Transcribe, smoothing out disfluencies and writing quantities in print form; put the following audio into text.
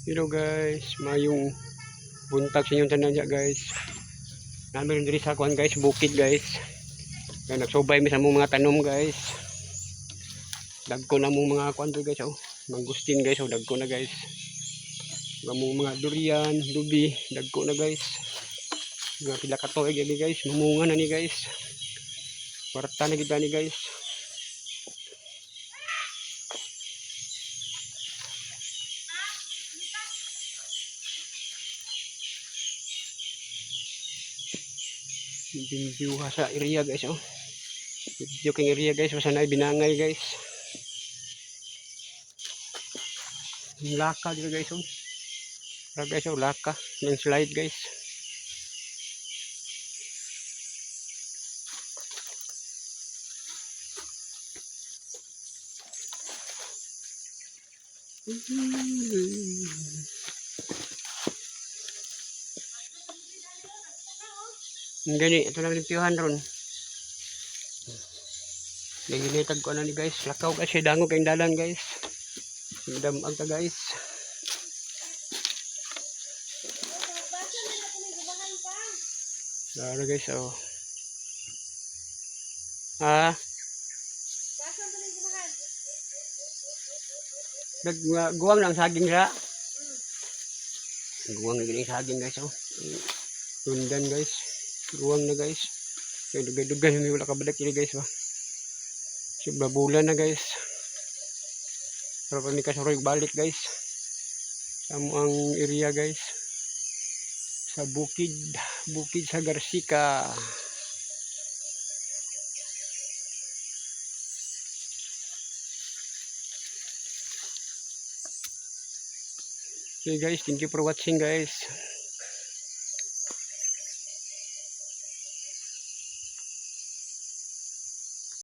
Hello guys, mayong buntag sa inyong tanan diya, guys. Namin diri sa kuan guys, bukid guys. Kaya nagsubay mi sa among mga tanom guys. Dagko na mong mga kuan to guys oh. Mangustin guys oh, dagko na guys. Among mga durian, lubi, dagko na guys. Mga pila ka tuig ani guys, mamunga na ni guys. Kwarta na gid ani guys. Binyuha sa area guys oh. Video king area guys, basta na binangay guys. Laka dito guys oh. Tara guys oh, laka. Ng slide guys. Ang gani, ito na limpyuhan ron. Naginitag ko na ni guys. Lakaw kasi dangog kayong dalan guys. Damag ka guys. Dara guys oh. Ah, nagguwang lang saging ra. Guwang na gini saging guys oh. Tundan guys. Guwang na guys. Kaya dugay-dugay may wala kabalik ini guys ba. Sobra bulan na guys. Pero pa mi kasuroy balik guys. Sa amo ang area guys. Sa bukid, bukid sa Garcica. Okay guys, thank you for watching guys.